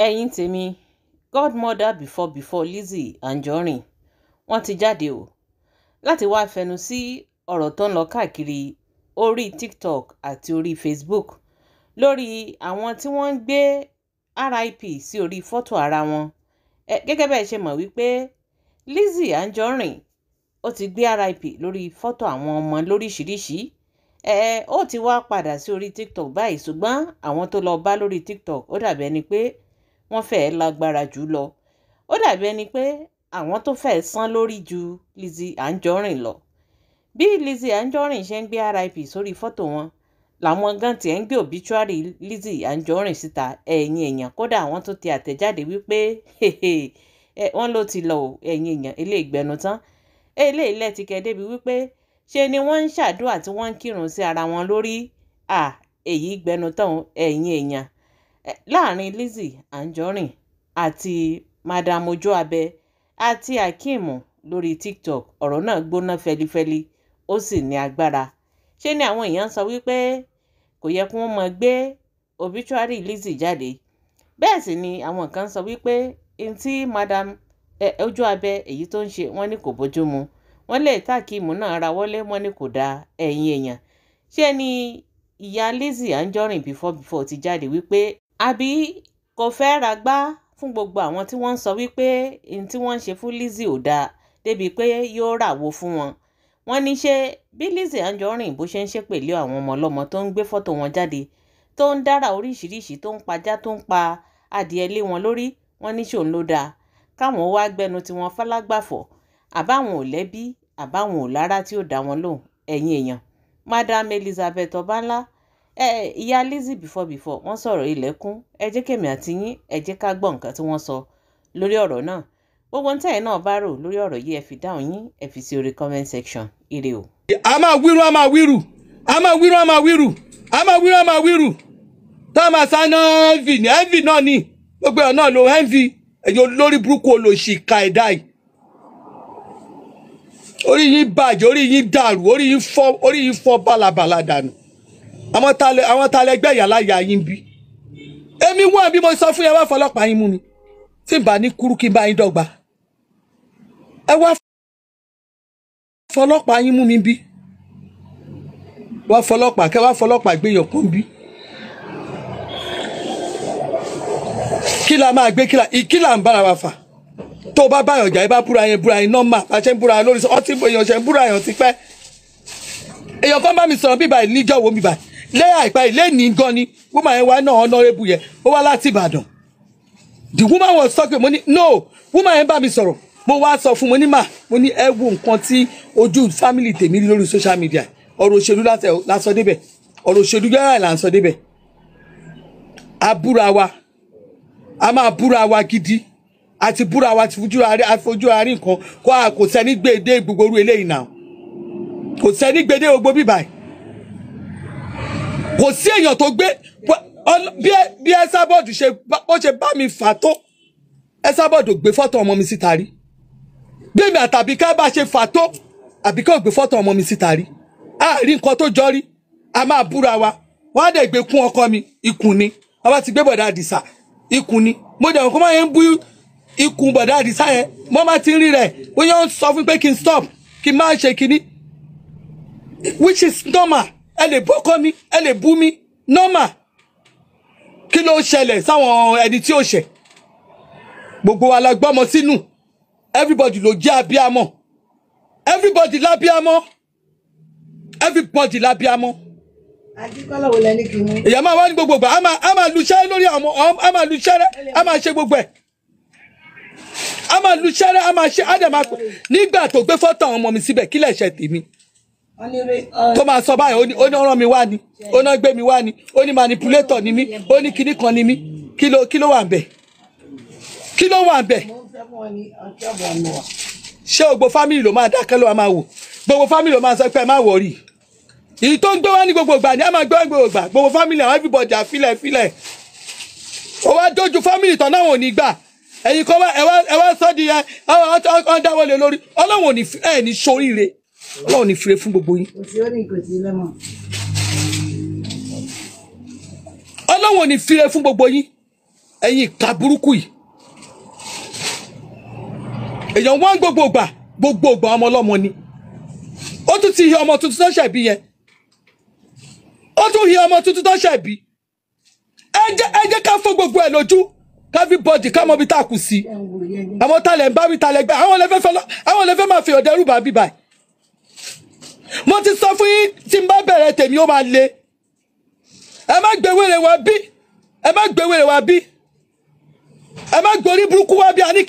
Ẹ̀yin tèmi, godmother before before Lizzy Anjorin, wọ́n ti jáde o láti wáá fẹnu sí ọ̀rọ̀ tó ń lọ káàkiri orí TikTok àti orí Facebook lórí àwọn tí wọ́n ń gbé RIP sí orí fọ́tò ara wọn. Gẹ́gẹ́ bẹ́ẹ̀ ṣe mọ̀ wípé Lizzy Anjorin ó ti gbé RIP lórí fọ́tò àwọn ọmọ lóríṣìíríṣìí. Ó ti wá padà sí orí TikTok báyìí, ṣùgbọ́n àwọn tó lọ bá lórí TikTok, ó dàbí ẹni pé wọ́n fẹ́ẹ́ lágbára jù lọ. Ó dàbí ẹni pé àwọn tó fẹ́ẹ́ sán lórí ju Lizzy Anjorin lọ. Bí Lizzy Anjorin ṣe ń gbé RIP sórí fọ́tò wọn làwọn gan tiẹ̀ ń gbé obituary Lizzy Anjorin síta. Ẹ̀yin èèyàn, kódà àwọn tó ti àtẹ̀jáde wípé wọ́n ló ti lọ. Ẹ̀yin èèyàn, eléyìí gbẹnu tán, eléyìí lẹ́tìkẹ́ débi wípé ṣe ni wọ́n ń ṣàdúrà tí wọ́n ń kírun sí ara wọn lórí. Èyí gbẹnu tán. Ẹ̀yin èèyàn, láàrin Lizzy Anjorin àti Madam Ojuabe àti Akeem lórí TikTok, ọ̀rọ̀ náà gbóná fẹlifẹli, ó sì ní agbára. Ṣé ni àwọn èèyàn sọ wípé kò yẹ kí wọ́n máa gbé obituary Lizzy jáde. Bẹ́ẹ̀ sì ni àwọn kan sọ wípé n tí Madam Ojuabe èyí tó ń ṣe, wọ́n ní kò bójú mu. Wọ́n lè tákìmù náà ra wọlé, wọ́n ní kò dáa. Ẹ̀yin èèyàn, ṣé ni ìyá Lizzy Anjorin before before ti jáde wípé àbí kò fẹ́ ra gbá fún gbogbo àwọn tí wọ́n ń sọ wípé n tí wọ́n ń ṣe fún Lizzy ò dáa, débi pé yóò ràwọ̀ fún wọn. Wọ́n ní ṣé bí Lizzy Anjorin bó ṣe ń ṣépèlé àwọn ọmọ ọlọ́mọ, tó ń gbé fọ́tò wọn jáde, tó ń dára oríṣiríṣi, tó ń pajá, tó ń pa adìẹ lé wọn lórí, wọ́n ní ṣòun ló dáa káwọn wá gbẹnu tiwọn fálágbàfọ̀, àbáwọn ò lẹ́bí, àbáwọn ò lára tí ó dá wọn lóhùn? Ẹ̀yin èèyàn, Madam Elizabeth Ọbanla, ìyá Lizzy before before, wọ́n sọ̀rọ̀ ilẹ̀kùn. Ẹ jẹ́ kèmí àti yín, ẹ jẹ́ ká gbọ́ nǹkan tí wọ́n sọ lórí ọ̀rọ̀ náà. Gbogbo ń tẹ̀yìn náà bá rò lórí ọ̀rọ̀ yìí, ẹ fi dáhùn yín, ẹ fi sí orí comment section. Ire o. A máa wíru, a máa wíru, a máa wíru, a máa wíru, a máa wíru, a máa wíru tá a máa sáná. Envy ní envy náà ni gbogbo ẹ̀ náà ló envy. Ẹ̀yin olórí burúkú, olóṣì ka ẹ̀dá yìí, orí yín bàjẹ́, orí yín dàrú, orí yín fọ́, orí yín fọ́ bálabàla dànù. Àwọn talẹ̀ ẹgbẹ́ ìyá ya yín bí èmi wọ́n bí mo sọ fún yẹn, wá fọlọ́pàá yín mú mi. Tí n bá ní kúrú kí n bá yín dọ́gba, ẹ wá fọlọ́pàá yín mú mi bí. Wá fọlọ́pàá, kẹ wá fọlọ́pàá gbéyàn kan bí. Kí la máa gbé? Kí la ń bára wa fà? Tó o bá báyọ̀ jà, ẹ bá búra yẹn, búra yẹn nọ́mà. Bá ṣe ń búra lórí ọtí, èèyàn ṣe ń búra yẹn ti pẹ́. Èèyàn kan bá mi sọ̀rọ̀ bíbá yìí níjọ́ wo bíbá lẹ́yìn àìpẹ́ yìí lẹ́nìí gan ni woman yẹn wá náà, honourable yẹn, ó wá láti Ìbàdàn. The woman was talking. Mo ní no, woman yẹn bá mi sọ̀rọ̀. Mo wá sọ fún, mo ní mà, mo ní ẹ wo nǹkan tí ojú family tèmi rí lórí social media. Ọ̀rọ̀ òṣèlú lásọ débẹ̀, ọ̀rọ̀ òṣèlú yàrá là ń sọ débẹ̀. A búra wa, a máa búra wa gidi, àti búra wa ti fojú àárín nǹkan kó a kò sẹ́ni gbèdé gbogbo orú eléyìí náà, kò sẹ́ni gbèdé gbogbo bíbáyìí, kò sí èèyàn tó gbé. Bí Ẹsábọ̀dù ṣe bó ṣe bá mi fà tó, Ẹsábọ̀dù gbé fọ́tò ọmọ mi síta rí. Bí èmi àtàbíká bá ṣe fà tó, Àbíká ò gbé fọ́tò ọmọ mi síta rí. A rí nǹkan tó jọ rí. A máa búra wa, wọ́n á dẹ̀ gbé kún ọkọ mi, ikùn ni wọ́n bá ti gbé bọ̀dá Àdìsá, ikùn ni mo dẹ̀ kó máa ń bú ikùn bọ̀dá Àdìsá yẹn. Mo máa ti ń rí rẹ̀ bóyá ó ń sọ fún pé kí n stop, kí n má ṣe kinní, which is normal. Ẹ lè bọ́kọ mi, ẹ lè bú mi, normal. Kí ló ṣẹlẹ̀ sáwọn ẹni tí ó ṣẹ̀? Gbogbo wa la gbọ́mọ sínú. Everybody ló jẹ́ abíamọ, everybody lábíamọ, everybody lábíamọ. Èyàn máa wá ní gbogbo ìgbà, a máa lu iṣẹ́ lórí àwọn, a máa lu iṣẹ́ rẹ, a máa ṣe gbogbo ẹ̀, a máa lu iṣẹ́ rẹ, a máa ṣe á dẹ̀ máa pè. Nígbà tó gbé fọ́tò àwọn ọmọ mi síbẹ̀, kí lẹ̀ ṣe tèmi tó máa sọ báyìí? Ó ní ọ̀ràn mi wá ni, ó náà gbé mi wá ni, ó ní manipulator ni mí, ó ní kinní kan ni mí. Kí ló wà ń bẹ̀? Kí ló wà ń bẹ̀? Ṣé gbogbo family ló máa dákẹ́, ló máa wò? Gbogbo family ló máa sọ pé ẹ má wọ̀rì? Èyí tó ń gbé wá ní gbogbo ìgbà ni a máa gbé wá ní gbogbo ìgbà. Gbogbo family àwọn, everybody, àfilẹ̀ filẹ̀. Ó wá dójú family tán náà, ò ní gbà. Ẹ̀yin kan wá, ẹ wá sọ́ di ẹ ọ́n dáwọ́ lé lórí. Ọlọ́run ò ní ẹ̀ ní soríire, Ọlọ́run ní fire fún gbogbo yín. Ọlọ́run ò ní fire fún gbogbo yín. Ẹ̀yin ìka burúkú yìí, èèyàn wá ń gbogbo ìgbà, gbogbo ìgbà ọmọ ọlọ́mọ ni. Ó tún ti hi ọmọ tuntun tó ṣẹ̀ bí yẹn, ó tún hi ọmọ tuntun tó ṣẹ̀ bí. Ẹ jẹ́ ká fọ́ gbogbo ẹ̀ lójú, ká fi bọ́ọ̀dì, ká mọ ibi tá a kù sí. Àwọn talẹ̀ ń bá wí, talẹ̀ gbẹ, àwọn lè fẹ́ fẹ́ lọ, àwọn lè fẹ́ máa fi ọ̀dẹ́rù bá bíbá ẹ̀. Mo ti sọ fún yín, tí n bá bẹ̀rẹ̀ tèmi ó máa le. Ẹ má gbé wèrè wá bí, ẹ má gbé wèrè wá bí, ẹ má gbórí burúkú wá bí a ní.